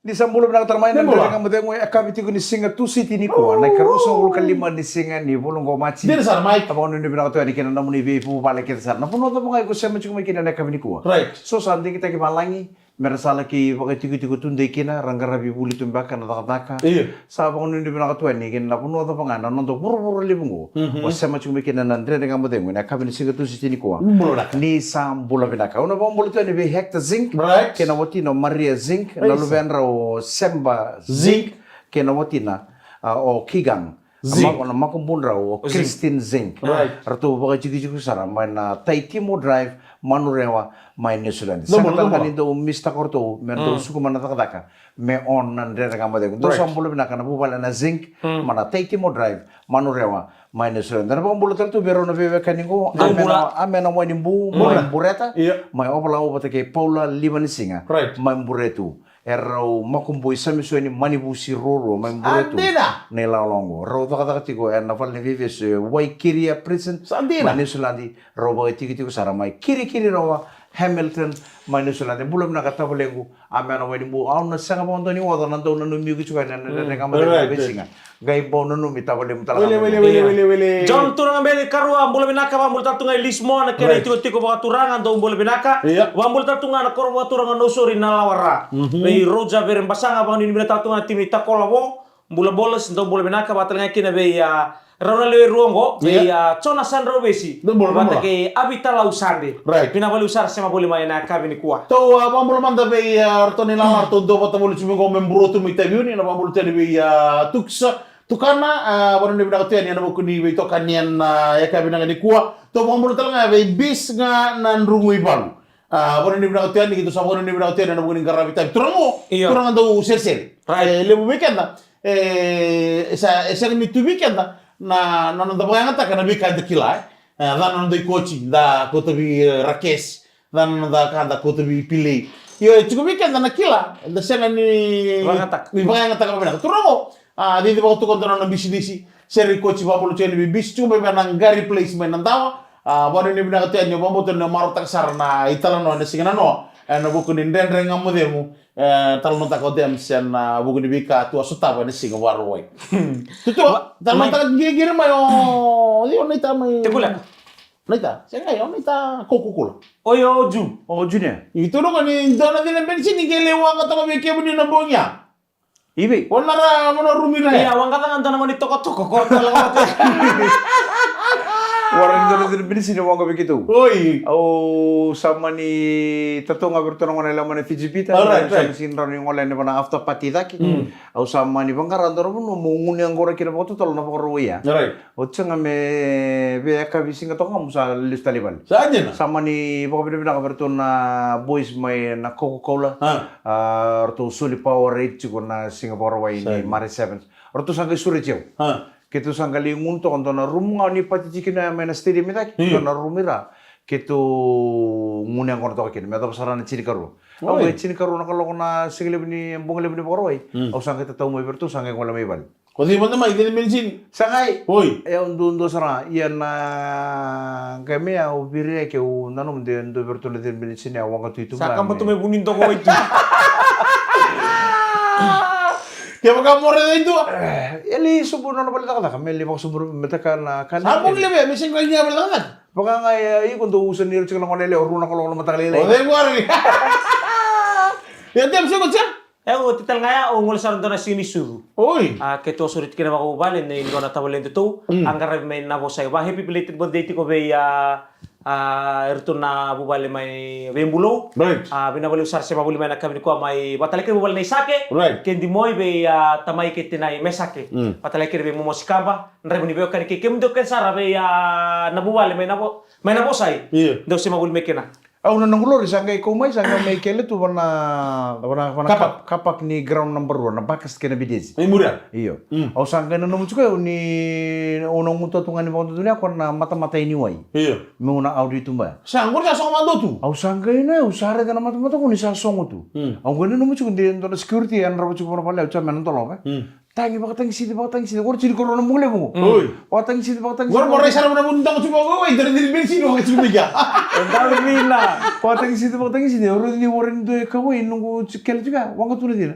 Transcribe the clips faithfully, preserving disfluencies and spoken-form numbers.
Ni sa bula vinaka tale mai na Dredre Ga Mo Cegu, e yakavi tiko ni siga Tusiti nikua, na ikaruasagavulu ka lima ni siga ni vula oqo, Maji. Dina sara, Mike. A vakanuinui vinaka tu yani kina na nomuni veivuvale kece sara. Na vanua cava ga iko sema tiko mai kina na yakavi nikua. Right. So sa digitaki valagi me ra sa laki vakaitikotiko tudei kina, ra qaravi vuli tu beka na cakacaka. Io. Sa vakanuinui vinaka tu yani kina na vanua cava ga na noda vuravura levu oqo. Mhm. O sema tiko mai kina na Dredre Ga Mo Cegu ena yakavi ni siga Tusiti nikua. Bula vinaka. Ni sa bula vinaka. Au na vakabula tu yani vei Hector Zink. Right. Kei na watina o Maria Zink. Na luvedrau o Seba Zink. Zink. Kei na watina, a, o Kigang. Zink. A, ma-, na makubudrau o Zink. Christine Zink. Right. Ratou vakaitikotiko sara mai na Taitimo Drive, Manurewa, mai New Zealand. Sa bula, sa bula. Sega tale ga ni dau misitaka o ratou me dau suka mai na cakacaka me on na Dredre Ga Mo Cegu. Dou sa bula vinaka na vuvale na Zink, mai na Taitimo Drive, Manurewa, mai New Zealand. Na vakabula tale tu vei rau na veiwekani qo, Amena, Amena Wainibu mai Bureta, mai Ovalau vata kei Paula Livanisiga mai Buretu. Erau makubui Samisoni Manivusi ruarua mai Buretu. Sa dina. Na ilawalawa oqo rau cakacaka tiko ena vale ni veivesu e Waikiri Prison mai New Zealand. Rau vakaitikotiko sara mai Kirikiriroa, Hamilton, mai New Zealand. Bula vinaka tavalequ, Amena Wainibu. Au na sega vakadua ni oca na dau nanumi iko tiko ena Dredre Ga Mo Cegu ena veisiga. Qai bau nanumi tavalequ tale ga. Wele, wele, wele, wele. John Turaga Beli Karua, bula vinaka, vakabula tale tu ga i Lismore, na kena itikotiko vakaturaga, dou bula vinaka. Io. Vakabula tale tu ga na koro vakaturaga Nausori, Nalawara. Vei Roja Verebasaga, vakanuinui vinaka tale tu ga na timi ni Takolavo. Bula Bolas, dou bula vinaka, vata tale ga kina vei, a, rau na lewe rua oqo, vei, a, Jona Sadrauvesi. Dou bula, dou bula. Vata kei Avitalau Sade. Right. Vinaka vakalevu sara sema voli mai ena yakavi nikua. Tou, a, vakabula mada vei, a, ratou ni lala, ratou dua vata voli tiko mai qo me bro tu mai Taveuni, na vakabula tu yani vei, a, Tuksa, Tukana, a, vakanuinui vinaka tu yani ena vuku ni veitokani ena, a, yakavi vinaka nikua. Tou vakabula tale ga vei Bis ga na Drugu i Valu. A, vakanuinui vinaka tu yani, keitou sa vakanuinui vinaka tu yani ena vuku ni qaravi tavi. Turaga, io, turaga dau seresere. Right. E levu vei keda, e, e sa, e sega ni tu vei keda na, na noda vakayagataka na veika eda kila, e. E, ca na noda ikoci, da kauta vei, e, Rakes, ca na noda ka da kauta vei Pilei. Io, e tiko vei keda na kila, da sega ni vakayagataka, ni vakayagataka vakavinaka. Turaga, a, cici vakatuka dua na nona bisinisi, se ra ikoci vakabula tu yani vei Bis, tiko mai vei na Qari Place mai Nadawa. A, vakanuinui vinaka tu yani, au vakabauta ni o marautaka sara na italanoa ena siga nanoa, ena vuku ni Dredre Ga Mo Cegu, e, talanoataka o Dems ena vuku ni veika tu a sotava ena siga Vakarauwai. Tutu, talanoataka qiriqiri mai o, o Naita mai. Tekuleka. Naita, sega, o Naita Coca-Cola. Oi, o Ju. O Junior. Ito, na ka ni dua na cina benisini qai lai waqa toka vei kemuni na bogi ya. I vei? O na ra, o na rumi ra. Ia, waqa ga dua na gone tokotoko, ko tala ga. Waqa ga dua na cina benisini waqa vei keitou. Oi. Au sa mani tatou ga vei iratou na gone yalewa mai na Fiji Bitter. Alright, right. Sa sega ni rawa ni gole yani vei na after party cake. Mm. Au sa mani vaqara dua na vanua meu gunu yaqona kina vakatotolo na Vakarauwai ya. Right. Oti ga me veiyakavi siga toka ga mo sa lesu tale i vale. Sa dina. Sa mani vakavinavinaka vei iratou na boys mai na Coca-Cola. A. A, ratou soli Powerade tiko na siga Vakarauwai ni Mare Sevens. Ratou sa qai sureti au. A. Keitou sa qai lai gunu toka dua na rumu ga o ni pati tiko kina mai na stadium i cake. Io. Dua na rumu i ra. Keitou gunu yaqona toka kina me yacova sara na tinikarua. Oi. Au qai tinikarua na kaloko na siga levu ni, bogi levu ni Vakarauwai. Mm. Au sa qai tatau mai vei iratou, sa qai gole mai vale. Ko cei mada mai, cei na benisini? Sa qai. Oi. E, au duadua sara, ia na qai mai au viria ke au nanuma de dua vei iratou na cei na benisini, au waqa tu i tuba. Sa kaba tu me vuni doko wai tu. Kevaka mo raica e dua. E, e lai sobu na nona vale cakacaka, me lai vakasobu me taka na ka. Sa bogi levu ya, me sega ni vale cakacaka. Vaka ga, e, iko dau usa ni ira tiko na gone yalewa, rua na kaloko na mataka lailai. O cei qori? Ia, Dems, iko tiko? E, oti tale ga ya, au gole sara dua na siga ni sucu. Oi. A, keitou a sureti kina vakavuvale nei dua na tavale datou. Mm. A qaravi mai Navosai. Va happy belated birthday tiko vei, a, a, iratou na vuvale mai vei Bulou. Right. A, vinaka vakalevu sara sema voli mai na yakavi nikua mai vata tale kina vuvale nei Sake. Right. Kei Dimoi vei, a, tamai kei tinai Mesake. Mm. Vata tale kina vei Momo Sikaba. Draiva ni veiwekani kei kemudou kece sara vei, a, na vuvale mai Navo-, mai Navosai. Io. Dou sema voli mai kina. Au na noqu lori sa qai kau mai, sa qai mai kele tu vana, vana, vana car park. Car, car park ni ground naba rua, na Bakas kei na Videsi. E muri ya? Io. Mm. Au sa qai nanuma tiko au ni, au na gutuwa tu ga ni vakadodonu ya ko na matamata i Niwai. Io. Meu na Audi tuba ya. Sa qori sa sogo vakadua tu? Au sa qai na, au sa raica na matamata ko ni sa sogo tu. Mm. Au qai nanuma tiko de dua na security e yadrava tiko vana vale, au sa me na dolova. Mm. Tagi, vakatagisici, vakatagisici. Qori tinikarua na bogi levu qo. Oi. Vakatagisici, vakatagisici. Qori mo rai sara na vuni doko tu qo, oi, dua na cina benisini waqa tiko mai kea. E dau vina. Vakatagisici, vakatagisici. Au raica ni warai ni dua e kauwai, noqu kele tiko ya. Waqa tu na cina.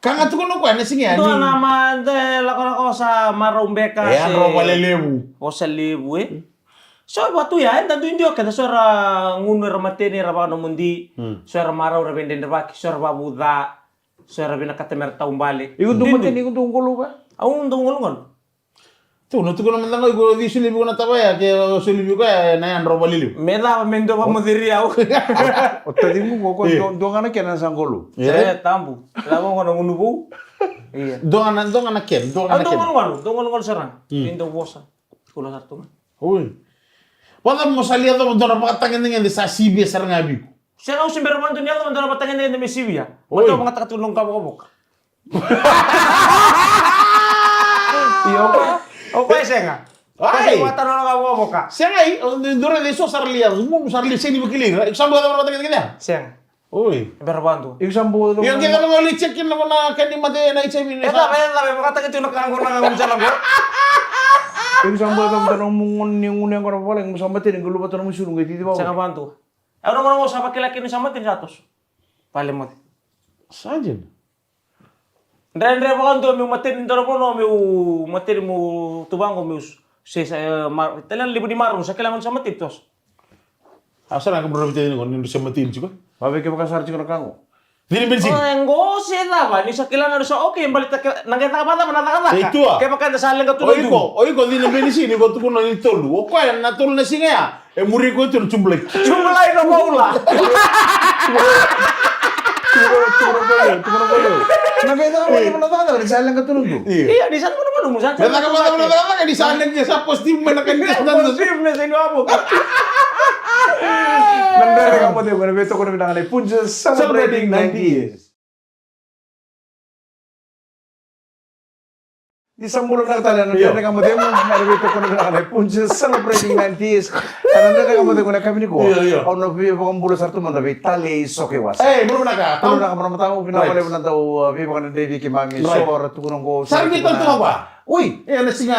Ka ga tukuna o koya na siga ya. Dua na ma de lakolako sa marau beka. E se yadra o Valelevu. Vosa Levu, e. So e vatu ya, eda dui dio keda so era gunu era mateni, era vakanomodi. Hmm. So era marau, era veidredrevaki, so era vavuca. So era vinakata mera taubale. Iko dau mateni, iko dau golu ka? Au dau golugalu. Tu, na tukuna mada ga iko, o cei solia vei iko na tavaya, ke o solia vei iko ya, na yadra o Valelevu. Me cava me dua vakamoceria au. O taciqu qo, qo, e, dua, dua ga na kena sa golu. E, tabu. Cava qo na gunu vou? Ia. Dua ga na, dua ga na kena, dua ga na kena. Au dau golugalu, dau golugalu sara. Hmm. Ni dau vosa. Kula sara tu ga. Oi. Vacava mo sa lia cava dua na vakatagedegede sa sivia sara ga vei iko? Sega, au se bera vakadua ni yaco mada na vatagedegede me sivia. Oi. Mada au vagataka tu noqu kavokavoka. Io, o koya, o koya e sega. O koya e sega vakataka noqu kavokavoka. Sega, i, o, dua na so sa ra lia, mo sa ra lia, sega ni vakilai ira. Iko sa bau yaco mada na vatagedegede ya? Sega. Oi. E bera vakadua. Iko sa bau yaco. Io, ke cava ga o lai check in na, na ka ni mate na H I V na. E cava, e cava, e vakataki tu na ka qo na ka qo sa na qo. Iko sa bau yaco mada na nomu gone ni gunu yaqona vakavalagi, mo sa mateni, qai luvata nomu isulu, qai cici vakavalagi. Sega vakadua. Au na gauna au sa vakila kina ni sa mateni sa toso. Pale moce. Sa dina. Dredre vakadua meu mateni dua na vanua meu mateni meu tu vaqo meu se sa, e, ma, tale na levu ni marau, sa kila gauna sa mateni toso. A sa na ka bro na viteni qo ni sa mateni tiko. Vaveke vaka sara tiko na ka qo. Cini beni sini. O, e qo se cava, ni sa kila na sa, okay, baleta ke, na qai caka vacava na cakacaka. E tua. Kevaka eda sa leqa tu na dugu. O iko, o iko cini beni sini, ko tukuna ni tolu. O koya na tolu na siga ya. E muri koya tu na tubulai. Tubulai na maula. Tukuna koya, tukuna koya. Na qai caka vacava na cakacaka, ni sa leqa tu na dugu. Io. Io, ni sa tukuna koya, ni sa. Me caka vacava na cakacaka, ni sa leqa, sa positive mai na ka ni sa. Positive mai sa ni wavoka. Na Dredre Ga Mo Cegu ena veitokoni vinaka nei Punjas, celebrating ninety years. Ni sa bula vinaka tale na Dredre Ga Mo Cegu ena veitokoni vinaka nei Punjas, celebrating ninety years. Ena Dredre Ga Mo Cegu ena yakavi nikua. Io, io. Au na via vakabula sara tu mada vei Talei Sokewasa. Ei, bula vinaka. Bula vinaka, bula vinaka. Vinaka vakalevu na dau, uh, veivakanadrevi keimami. Right. So ra tukuna qo. Sa ra via tau tu ga vua. Oi. E, na siga.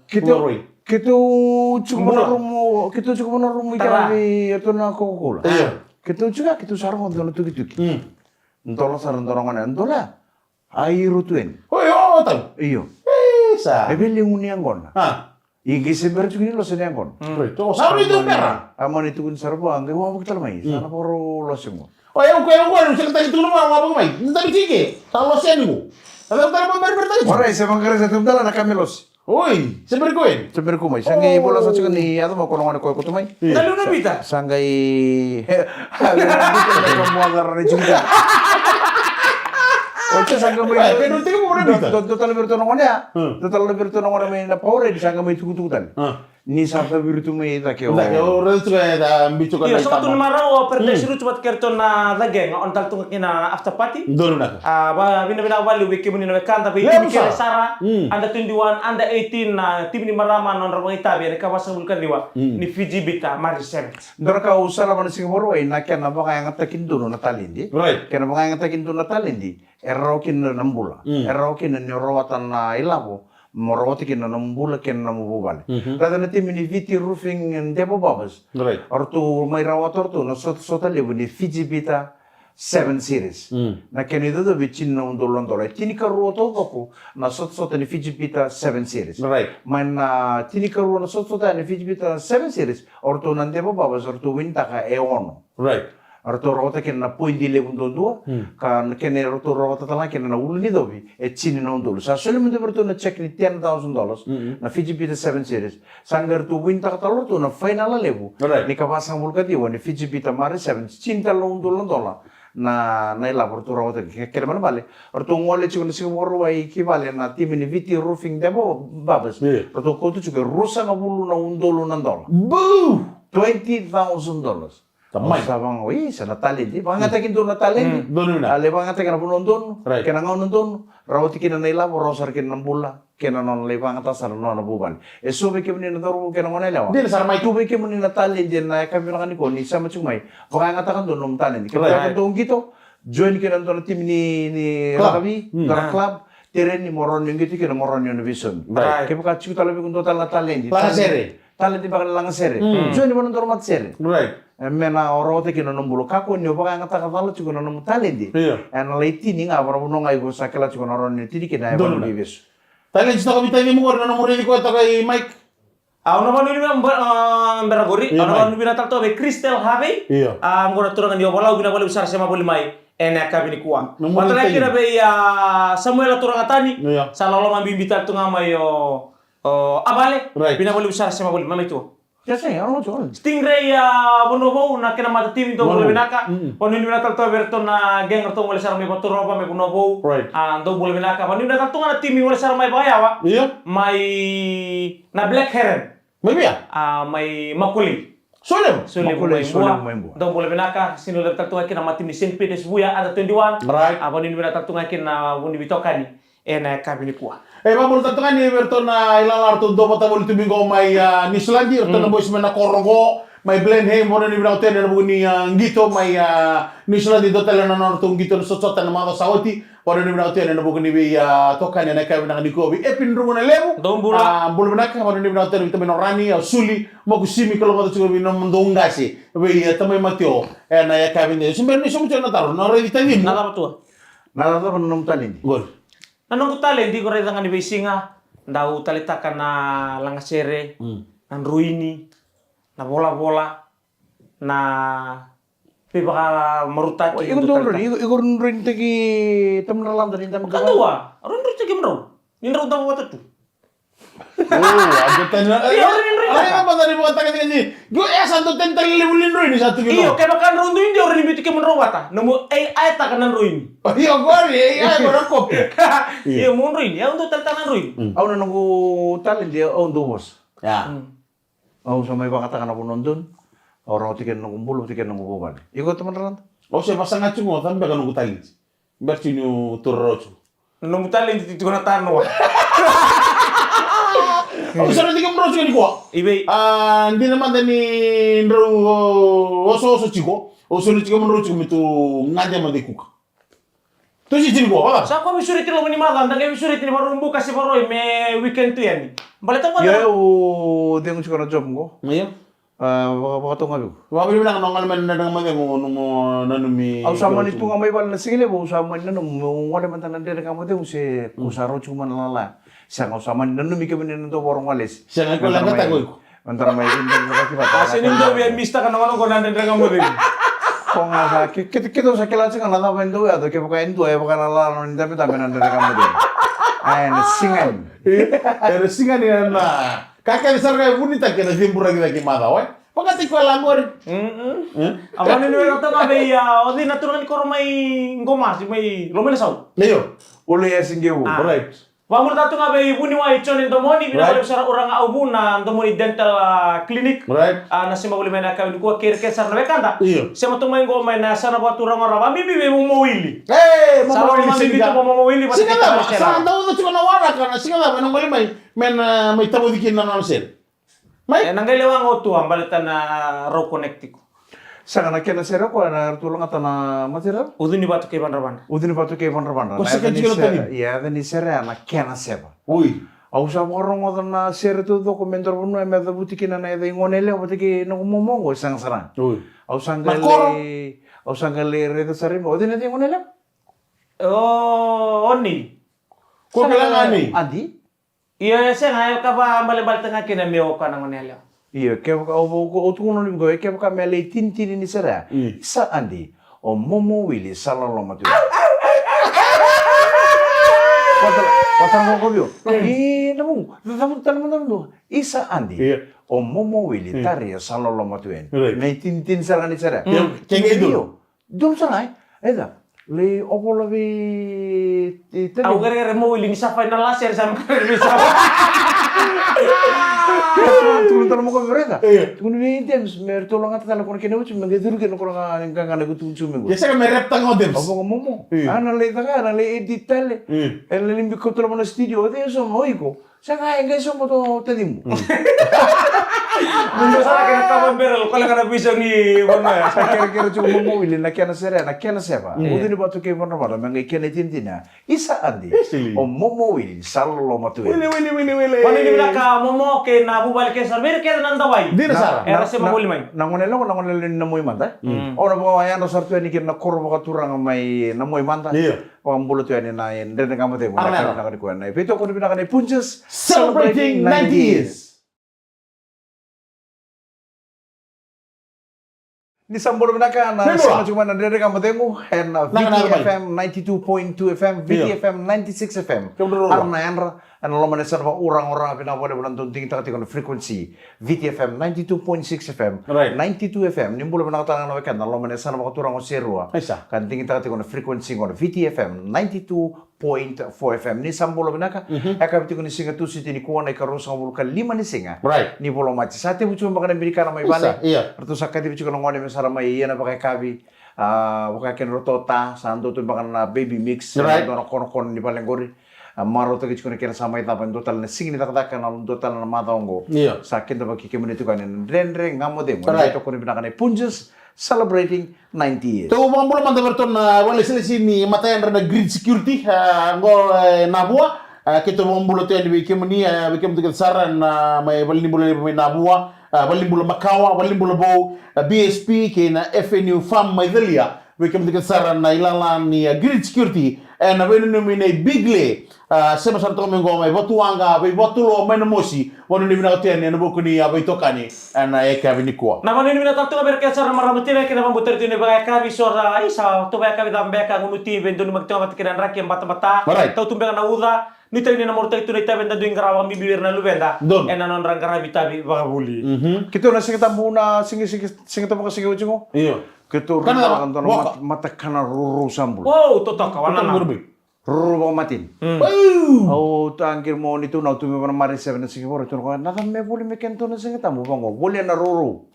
Keitou, keitou tiko vanarumu, keitou tiko vanarumu i kea vei ratou na Coca-Cola. Io. Keitou tiko, keitou sa rogoca dua na tukituki. Mm. Dola sara, dola gona, dola. A iro tu yani. Oi, o, tau. Io. E, sa. E vei le gunu yaqona. A. I qai se bera tiko ni losa na yaqona. Mm. Right. O, sa rui tu bera. A mani tukuni sara vua, qai wavoki tale mai. Mm. Sa na vakarau losa qo. O, e, o koya, o koya, o koya, sa na tagi tukuna vua, wavoki mai. Ni tagi tike. Sa losa yani qo. Sa na tagi mai, bera, bera tagi. Ora, e se vaqara sa tu tale na ka me losi. Oi, se bera ko yani. Se bera ko mai. Sa qai vola sa tiko ni yaco mai ko na gone koya ko tu mai. Io. Sa qai, e, a, vira na biuta na ka mo a cara na tiko. O ke sa qai mai. Ai, ke no tiko mo na biuta. Do, do, do tale vira tu na gone ya. Hmm. Do tale vira tu na gone mai na Powerade, sa qai mai tukutuku tale. Hmm. Ni sa ta vira tu mai cake o. Cake o, ra tu ka ya, da biuta ka. Io, na sa tu na marau, o Paradise Roots vata kei ratou na The Gang, o na tale tu ga kina na after party. Donu na. A, va, vinavinaka vakalevu vei kemuni na wekada, vei kemuni kece sara, under twenty-one, under eighteen, na timi ni marama, na nodra vakaitavi, ena ka vasagavulu ka ciwa, ni Fiji Bitter, Maris Sevens. Dua na ka au sarava na siga Vakarauwai, na kena vakayagataki donu na taledi. Right. Kena vakayagataki donu na taledi, e rawa kina na bula. Mm. E rawa kina ni o rawata na ilavo, mo rawata kina na nomu bula kei na nomu vuvale. Mhm. Raica na timi ni Viti Roofing and Devo Barbers. Right. O ratou mai rawata o ratou na sotasota levu ni Fiji Bitter Seven Series. Mm. Na kena icocovi e tini na udolu na dola. E tinikarua taucoko na sotasota ni Fiji Bitter Seven Series. Right. Mai na tinikarua na sotasota ni Fiji Bitter Seven Series, o ratou na Devo Barbers, o ratou winitaka e ono. Right. Ratou rawata kina na poidi levu duadua, mm, ka na kena ratou rawata tale ga kina na ulu ni covi, e tini na udolu. Sa soli mai vei ratou na check ni ten thousand dollars, mm-hmm, na Fiji Bitter Seven Series. Sa qai ratou winitaka tale ratou na fainala levu, right, ni ka vasagavulu ka ciwa ni Fiji Bitter Maris Sevens, tini tale na udolu na dola na, na ilavo ratou rawata kina. Kena ibalebale, ratou gole tiko na siga Vakarauwai ki vale na timi ni Viti Roofing Devo Barbers. Yeah. Ratou kauta tiko e ruasagavulu na udolu na dola. Boo! Twenty thousand dollars. Tamai. Au sa vaqo, isa na taledi. Vakayagataki donu na taledi. Mm, donu na. A lai vakayagataki ena vanua donu. Right. Kei na gauna donu. Rawati kina na ilavo, rawa sara kina na bula. Kei na nona lai vakayagataka sara na nona vuvale. E so vei kemuni na cauravou kei na gone yalewa. Dina sara mai. Tu vei kemuni na taledi ena yakavi vinaka nikua ni sema tiko mai. Vakayagataka donu na nomu taledi. Right. Kevaka dou qito, join kina dua na timi ni, ni club, rakavi, mm, dua na club. Tereni mo rawa ni qito kina mo rawa ni o na veisaumi. Right. Kevaka tiko tale vei iko dua tale na taledi. Laga sere. taledi beka ni lagasere. Mm. Joni vana dua na matasere. Right. E, me na o rawata kina na nomu bula. Kakua ni o vakayagataka cala tiko na nomu taledi. Io. E na lai tini ga vana vanua ga iko sa kila tiko na rawa ni tini kina e vanua ni veivesu. Taledi toka vei tacimu qori na nomu raici koya toka i Mike. Au na vanua ni vina bera qori. Io, au na vanua ni vina tale toka vei Crystal Harvey. Io. A qo na turaga ni o Valau, vina valevu sara sema voli mai. E na yakavi ni kua. Mataka kina vei a Samuela Turagatani. Io. Sa loloma bibi tale tu ga mai o O, a vale, right. Vina valevu sara sema voli, mai mai tu. Ia sega, au na tu. Stingray, a, Vanua Vou, na kena mata timi, dou bula vinaka. Vanua ni vinaka tale toka vei iratou na gang, ratou gole sara mai Vaturova, mai Vanua Vou. Right. A, dou bula vinaka. Vanua ni vinaka tale toka na timi, gole sara mai Vakayawa. Io. Mai na Black Heron. Mai via? A, mai Makualei. Solevu. Solevu mai Bua. Dou bula vinaka, sini levu tale toka kina na mata timi ni Saint Peter's Vuya, under twenty-one. Right. A, vanua ni vinaka tale toka kina na vuni vitokani. E na yakavi ni kua. E, vakabula tale toka ni vei iratou na ilala ratou dua vata voli tu mai qo mai, a, Niusiladi, iratou na boys mai na koro qo, mai Blenheim, vanua ni vinaka tu yani ena vuku ni, a, qito mai, a, Niusiladi, dua tale na nodratou qito na sotasota na macawa sa oti, vanua ni vinaka tu yani ena vuku ni vei, a, tokani ena yakavi vinaka ni kua vei Epi Druguna Levu. Dou bula. A, bula vinaka, vanua ni vinaka tu yani vei tamai Norani, a, Suli, Makusimi, kalougata tiko vei nomudou qase, vei, a, tamai Matio, ena yakavi ni, se bera ni sogo tiko na taro, na raici tacimu. Na cava tua? Na cava na nomu taledi? Qori. Na noqu taledi, iko raica ga ni veisiga, dau taleitaka na lagasere, na droini, na volavola, na veivakamaruataki. Iko dau droini, iko, iko droinitaki tamana lada ni dama. Kadua, au droinitaki kemudrau. Ni drau dau vata tu. O, a dua tani na. Io, droini, droini. Ai, na mata ni vakataka ni. Io, e sa dua tani tale levu ni droini sa tu kina. Io, kevaka drau dui dau droini biuti kemudrau vata. Nomu A I taka na droini. Io, qori, A I qori kopi. Io, mo droini, au dau taleitaka na droini. Au na noqu taledi, au dau vosa. Ia. Au sa mai vakataka na vanua donu. Au rawata kina noqu bula, rawata kina noqu vuvale. Iko tamana lada? Au se vasaga tiko, cava beka noqu taledi. Bera tiko niu taura rawa tiko. Nomu taledi tiko na tanoa. Au sa raici kemudrau tiko nikua. I vei? A, dina mada ni drau, o, osooso tiko. Au sa raici kemudrau tiko me tu gade mada i kuka. Tu si tiko nikua, vaka? Sa ko veisureti loma ni macawa, da qai veisureti ni Vakaraubuka se Vakarauwai me weekend tu yani. Baleta mada. Io, au cegu tiko na job qo. Io. A, vaka, vakatau ga vei iko. Vakavinavinaka na gole mai na Dredre Ga Mo Cegu, nomu nanumi. Au sa mani tu ga mai vale na siga levu, au sa mani nanumi, meu gole mada na Dredre Ga Mo Cegu se ko sa rauti iko mai na lala. Sega, au sa mani nanumi kemuni na dau vakarogo lesi. Sega, iko leqataka o iko. Mada mai, mada mai, mada mai. A, se ni dau via mistaka na gauna qo na Dredre Ga Mo Cegu. Ko ga sa, ke, ke, keitou sa kila tiko ga na cava e dau yaco, kevaka e dua e vakanalala ni dabedabe na Dredre Ga Mo Cegu. A, ena siga ni. Ena siga ni na. Ka kece sara ga e vunitaki ena cibura cake macawa, e? Vakataki koya la qori. Mm-mm. E? A vanua ni vinaka toka vei, a, o cei na turaga ni koro mai Qomasi, mai Lomainasau. Io. O Loiasi Qeu. A. Right. Vakabula toka vei vuniwai Jone Domoni, vinaka levu sara uraga au vu na Domoni Dental, a, Clinic. Right. A, na sema voli mai na yakavi nikua kei ira kece sara na wekada. Io. Sema tu mai qo mai na yasana vakaturaga o Rava, bibi vei Momo Wili. E, Momo Wili, sa loma bibi tu Momo Wili, vata kei Tamara Sela. Sa dau tiko na waraka na siga cava ena gole mai, me na mai tavoci kina na nona sere. Mai. E, na qai lewa ga o tua, baleta na rau connect tiko. Saka na kena sere o koya na ratou lagata na material. Ucu ni Vatu kei Vadravadra. Ucu ni Vatu kei Vadravadra. O saka tiko na tani. Ia, yaca ni sere ya na Kena Seva. Oi. Au sa vakarogoca na sere taucoko me dua na vanua me cavuti kina na yaca i gone yalewa vata kei noqu momo qo, e sega sara. Oi. Au sa qai lai, au sa qai lai raica sara i me, o cei na yaca i gone yalewa? O, o ni. Ko kila ga ni. Adi. Io, e sega, e ka vakabalebaletaka ga kina me oka na gone yalewa. Io, kevaka o, o, o tukuna ni ko, e kevaka me lai tinitini ni sere ya. Mm. Isa Adi, o Momo Wili sa loloma tu. Vata, vata na ko vio. Mm. E, na mu, vata tale mada na mu. Isa Adi, io, o Momo Wili, mm, tari sa loloma tu yani. Right. Me tinitini sara ni sere ya. Mm. Io, kei qai tu. Io. Donu sara, e? Eda, lei ovola vei, e, tani. Au qereqere mo Wili ni sa fai na lasere sa makareqere vei sa. Tukuna tale mo ko vei reda. Io. Tukuna vei Dems, me ratou lagata tale kona kena uci, me qai curu kina kona ga, ga, ga na kutu uci me qo. Ia sega me rep taka o Dems. Au vaka momo. Io. A na lei caka, a na lei edit tale. Io. E na lei bi kauta loma na studio, o cei e sauma, o iko. Sega, e qai sauma to tacimu. Mm. Ni sa kena kava barrel, kolega na visa ni vanua. Sa kerekere tiko Momo Wili na kena sere, na kena seva. Mm. Ucuni vatu kei Vanravalu, me qai kena itinitini. Isa Adi. Easily. O Momo Wili, sa loloma tu. Wili, wili, wili, wili. Wani ni vinaka Momo kei na vuvale kei sara. Vei kei na dawai. Dina sara. Era sema voli mai. Na gone lako, na gone lako ni na moi mada. Mm. O na vaka yadra sara tu yani kei na koro vakaturaga mai na moi mada. Io. Vakabula tu yani na Dredre Ga Mo Cegu. Arana. Na kena vinaka ni koya na veitokoni vinaka ni Punjas. Celebrating ninety years. Ni sa bula vinaka na sema tiko mai na Dredre Ga Mo Cegu ena V T F M ninety-two point two F M, V T F M ninety-six F M. Arana yadra ena loma ni yasana vakauraga, uraga vinaka vakalevu na dau digitaka tiko na frequency. V T F M ninety-two point six F M, ninety-two F M. Ni bula vinaka tale ga na wekada na loma ni yasana vakaturaga o Serua. Ka digitaka tiko na frequency qo na V T F M ninety-two point four F M. Ni sa bula vinaka. E kavi tiko ni siga Tusiti nikua na ikaruasagavulu ka lima ni siga ni vula o Maji. Sa tevu tiko beka na binikana mai vale. Ratou sa kacivi tiko na gone me sara mai ia na vakayakavi. A, vaka kena ratou ta sa dua tu beka na baby mix, sa dua na konakona ni vale qori. A, marautaki tiko na kena sa mai cava e dua tale na siga ni cakacaka na dua tale na macawa oqo. Sa kidavaki kemuni tiko yani na Dredre Ga Mo Cegu. Tokoni vinaka na Punjas celebrating ninety years. Tou vakabula mada vei ratou na vakalesilesi ni matayadra na Grid Security, a, qo, e, Navua. A, keitou vakabula tu yani vei kemuni, a, vei kemuni kece sara na mai valenibula levu mai Navua, a, valenibula makawa, valenibula vou, a, B S P kei na F N U Farm mai Calia. Vei kemuni kece sara na ilala ni, a, Grid Security, e, na veinanumi nei Bigle, a, sema sara toka mai qo mai Vatuwaqa, vei Vatuloa mai Namosi. Vanua ni vinaka tu yani ena vuku ni a veitokani ena yakavi nikua. Na vanua ni vinaka tale tu ga vei ira kece sara na marama tina kei na vakabauta tu ni vakayakavi so ra, isa, tu vakayakavi cava beka, gunuti, vei donumaki tu ga vata kei na draki e batabata. Tau tu beka na uca, ni tau ni na marautaki tu na itavi eda dui qarava vakabibi vei ira na luveda ena nodra qaravi itavi vakavuli. Keitou na Siga Tabu na Siga, Siga, Siga Tabu ka Siga Ujigo. Io. Keitou rau na dua na matakana rorou sa bula. Wow, totoka, wanana. Roro vakamateni. Au taqiri mo ni tu na tu me vana mari seven na siki voro tu na koya na cava me voli me kena tu na Siga Tabu vaqo volia na roro.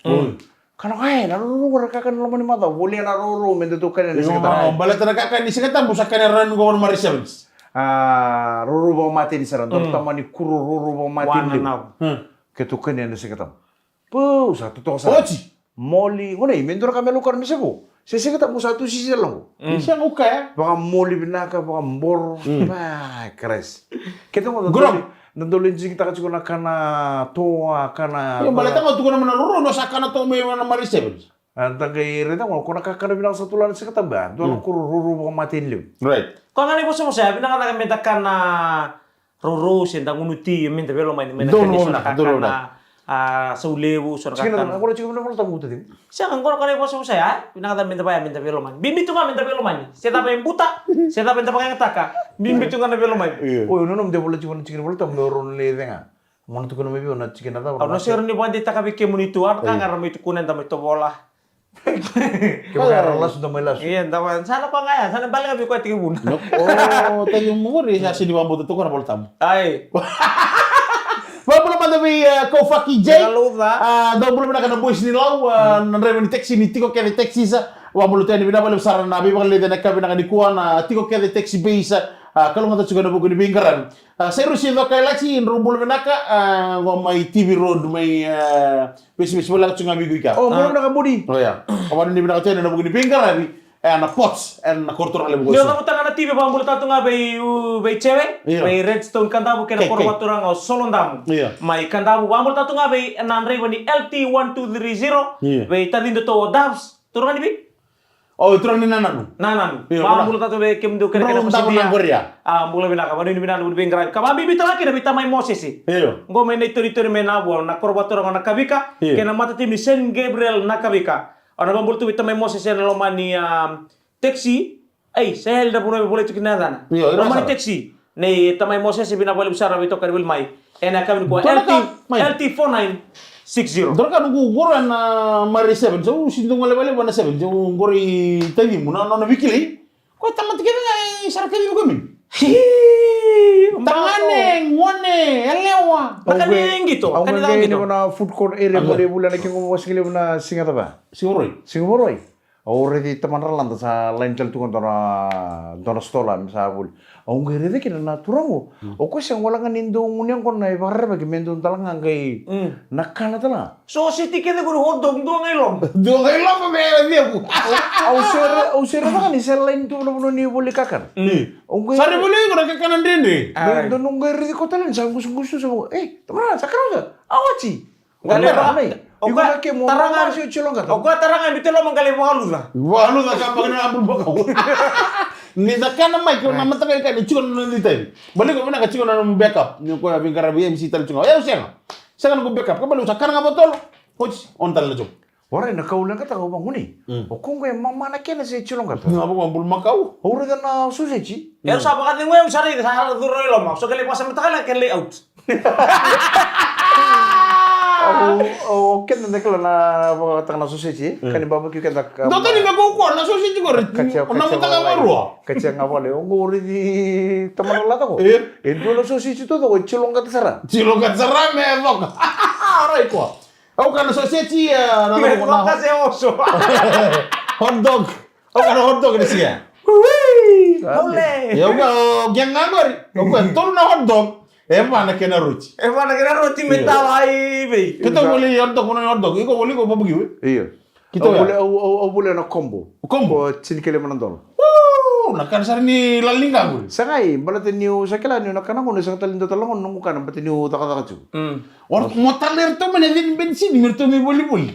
Kana koya na roro vora kaka na loma ni macawa volia na roro me da tu kania na Siga Tabu. Baleta na kaka ni Siga Tabu sa kania rani qo vana mari sevens. A roro vakamateni sara dora tamani kuro roro vakamateni. Ke tu kania na Siga Tabu. Pau sa totoka sara. Oti. Moli, gona i me dua na ka me laukana me seko. Se Siga Tabu sa tu sisi e logo. Ni sega u kaya. Vakamoli vinaka, vakaboro. Ai, Christ. Kete gona dodoli, dodoli jigitaka tiko na kana toa, kana. Io, baleta ga tiko na mana roro, no sa kana toa me na mari sevens. A da qai raica gona, ko na kakana vinaka sa tu lana Siga Tabu, a dua na kuro roro vakamateni levu. Right. Ko ga na ivosavosa ya, vinaka caka me da kana Roro se da gunu ti me da velo mai ni mai na kani so na kakana. A sau levu so na kakana. Sega gona kana ivosa vosa ya vinaka ca me da vaya me da velo mai bibi tu ga me da velo mai se cava e buta se cava e da vakayagataka bibi tu ga na velo mai. Oi nona me da vola tiko na tikina vola tabu me oro na le cega. Mona tukuna mai vei au na tikina cava. Au na sero ni vakadeitaka vei kemuni tu a na ka ga ra mai tukuna eda mai tovola. Kevaka era lasu da mai lasu. Ia da va sa na koya ga ya sa na bale ga vei koya tiki vuna. O tagi muguri sa sini vabauta toka na vola tabu. Ai. Vabula mada vei Kofaki J. Dau bula vinaka na boys ni lau na draiva ni taxi ni tiko kece taxi sa. Vabula tu yani vinaka valevu sara na veivakaleci ena ka vinaka ni kua na tiko kece taxi bei sa. Kalougata tiko na vuku ni veiqaravi. Sa irusi coka e lasi drau bula vinaka. Qo mai T V Road mai. Vesi vesi voleka tu ga vei koya. O bula vinaka budi. Oya. O vanu ni vinaka tu ena vuku ni veiqaravi. Ena pots ena korotora levu. Ni o cavuta ga na T V vabula tatu ga vei vei Cewe. Vei Redstone Kadavu kei na koro vaturaga o Solodamu. Mai Kadavu vabula tatu ga vei na draiva ni L T one two three zero. Vei tacidatou o Doves. Turaga ni vei. O turaga ni nananu. Nananu. Vabula tatu vei kemudou kena kena kosidia. A bula vinaka vanui ni vinaka vei qaravi ka vabibi tala kina vei tamai Mosese. Qo mai na itoritori mai Navua na koro vaturaga na Kavika kei na matatimi ni Saint Gabriel na Kavika. Au na vabula tu vei tamai Mosese ena loma ni taxi. Ei sa yali na vanua me volai tu kina na yacana. Loma ni taxi. Nei tamai Mosese vinaka valevu sara veitokani voli mai. Ena yakavi nikua L T four nine six zero. Dora ka noqu qoro ena Mare seven, sa u si dua gole vale vana seven, sa u qoro i tacimu na nona vikilai. Ko tamata kece ga e sara kacivi ko mini. Tagane, gone, yalewa. Na kani qito, kani qito. Au qai ni vana food court area mo rei vula na kego mo wasiki levu na siga tava. Siga voroi. Siga voroi. Au raici tamadralada sa laini tale tu ga dua na, dua na sitola me sa voli. Au qai raica kina na turaga. O koya sega wale ga ni dau gunu yaqona e vakarerevaki me dau dala ga qai na kana tale ga. So siti kece qori hot dog dua ga i loma. Dua ga i loma me yala via ku. Au sere, au sere vaka ni se laini tu na vanua ni voli kakana. Au qai sare voli iko na kakana dredre. Me donu qai raici ko tale ni sa gusugusu sa vaka. Ei, tamara, sa kana ga. Awa ti. Qale va. Iko na kemu taraga se tilo qata. O koya taraga e biu tale loma qale vakaluca. Vakaluca ka baka na abul baka. Ni sa kana mai ke na mataka ka ni tiko na ni tavi. Bale ko vinaka tiko na nomu backup. Ni ko ya vingara vi M C tale tiko. E sega. Sega na ko backup. Ka bale sa kana ga votolo. Oti on tale na job. Warai na kau leqataka au vaguni. O kongo e mama na kena se tilo qata. Nga vako bul makau. Au raica na soseji. E sa vakacegu e au sa raica sa curu i loma. So kele vasa mataka na kele out. O keda na kila na vakataka na soseji, ka ni barbecue keda ka. Dota ni me kau kua na soseji kore. Katia, o na katia mataka vale. Varua. Katia ga vale. O qori di tamana lata ko. E dua na soseji to ko tilo qata sara. Tilo qata sara me voka. Arai kua. Au kana soseji na me voka se oso. Hot dog. Au kana hot dog ni sia. Ui, ole. Au ka o genga qori. Au ka tolu na hot dog. E va na kena roti. E va na kena roti me tala ai vei. Kita voli hot dog, voli hot dog. Iko voli ko barbecue. Io. Kita voli au au au voli na combo. Combo. Ko tini kele mana dola. Na kana sara ni lali ni gagu. Sa gai baleta niu sa kila niu na kana gona sa tali dota lagona noqu kana baleta niu cakacaka tu. Mo tala iratou mai na cini benisini me ratou mai volivoli.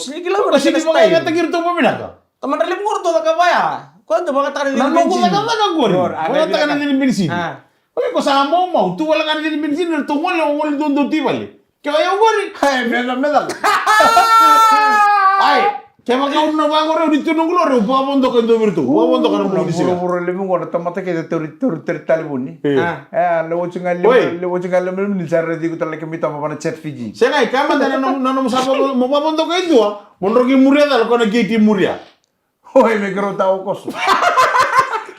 Sini kila ko sini vakayagataki iratou vakavinaka. Tamara levu qori tou cakava ya. Ko tou vakayagataka na cini benisini. Na noqu cakacaka qori. Vakayagataka na cini benisini. Oi ko sa maumau tu wale ka na cini benisini ratou gole o gole dodoti vale. Ke o yau qori. Ai, meca meca. Ai, kevaka au na vaqori au ni tu noqu lori au vakavodoka e dua vei iratou. Vakavodoka na noqu disiga. Vuravura levu qo na tamata kece tauri tauri tauri talevoni. E, le wati ga levu, le wati ga levu ni sa raici iko tale ke mai tama vana chat Fiji. Sega, e kaya mada na nomu, na nomu sa vavo, mo vavodoka e dua, mo droki muria cala ko na keiti muria. Oi, me keirau tau koso.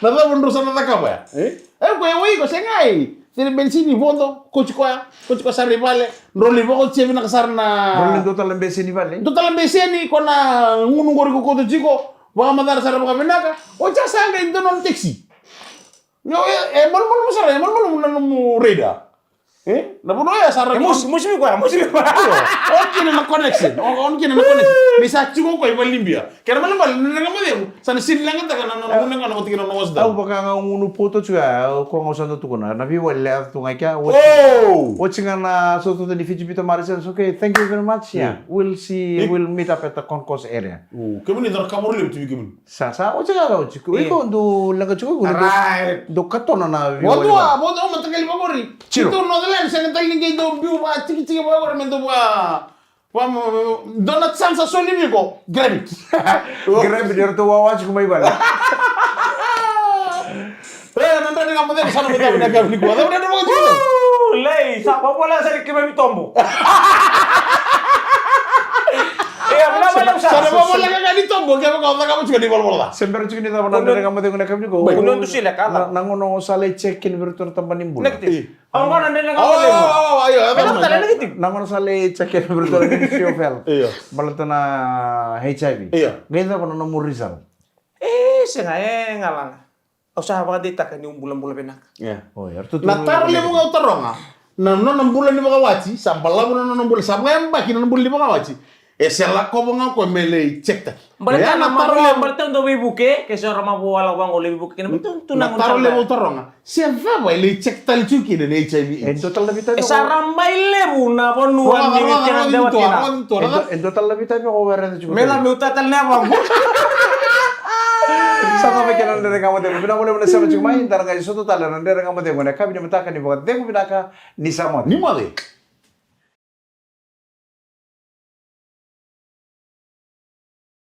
Na cava drau sa na cakava ya? E? E, ko e oi ko sega e. Cini benisini vodo, koti koya, koti koya sara i vale, drau lai vakaotia vinaka sara na. Drau lai dua tale na beseni i vale. Dua tale na beseni, ko na gunu qori ko koto tiko, vakamacala sara vakavinaka, o ja sa qai dua na taxi. Io, e, e malumalumu sara, e malumalumu na nomu radar. E? Na vanua ya sa ra. E, musi, musi mi koya, musi mi koya. Io, o kina na connection, o, o kina na connection. Ni sa tiko koya i Valibia. Kena malumalumu, na nega macegu, sa na sini legataka na, na, na, na, na, na, na, na, na, au vaka ga gunu poto tu ya, ko ga sa dau tukuna, na veiwali le tu ga kea, oti. Oti ga na so tu ni Fiji Peter Morrison, okay, thank you very much, yeah. We'll see, we'll meet up at the concourse area. Kemuni dara kamoro levu tu kemuni. Sa, sa, oti ga, oti. Iko dou leqa tiko, iko dou katona na veiwali. Wadua, wadua, matakali vakori. Tiro. Ito Northern, sega tale ni qai dou biu va, tikitiki vakori, me dou va, va, dou na chance a soli viko, grab it. Grab it, eratou wawa tiko mai vale. E, na dredre ga mo cegu, sa na mo cegu na kau ni kua. Cegu na dredre mo cegu. Lei, sa, vavola sa ni kima mi tombo. E, a vula vale sa. Sa na vavola ga ni tombo, ke vaka o caka mo tiko ni valavala. Se bera tiko ni cava na dredre ga mo cegu na kau ni kua. Bai. Kunu tu sila ka. Na, na gauna o sa lai check in vei iratou na tabana ni bula. Negative. Au gona dredre ga mo cegu. Au, au, au, au, au. Mena tale negative. Na gauna sa lai check in vei iratou na Ministry of Health. Io. Baleta na H I V. Io. Qai cava na nomu result. E, sega, e, galaga. Au sa vakadeitaka niu bulabula vinaka. Oi, eratou tu na taro levu ga au taroga. Na nona bula ni vakawati, sa balavu na nona bula, sa vakayabaki na nona bula ni vakawati. E se lakova ga o koya me lai check taki. Baleta na taro levu, baleta dau veivuke, ke se ora mavoa lako vaqo lai veivuke kina, baleta tu na taro levu au taroga. Se cava e lai check tale tu kina na H I V AIDS. E dua tale na vitavi. E sa rabai levu na vanua ni kena dewa kina. E dua tale na vitavi ko wera tu. Me la me uta tale na vangu. Sa cava kena dredre ga mo cegu. Vinaka vakalevu na sema tiko mai, dara qai soto tale na dredre ga mo cegu. Na kavi ni mataka ni vakacegu vinaka ni sa moce. Ni moce.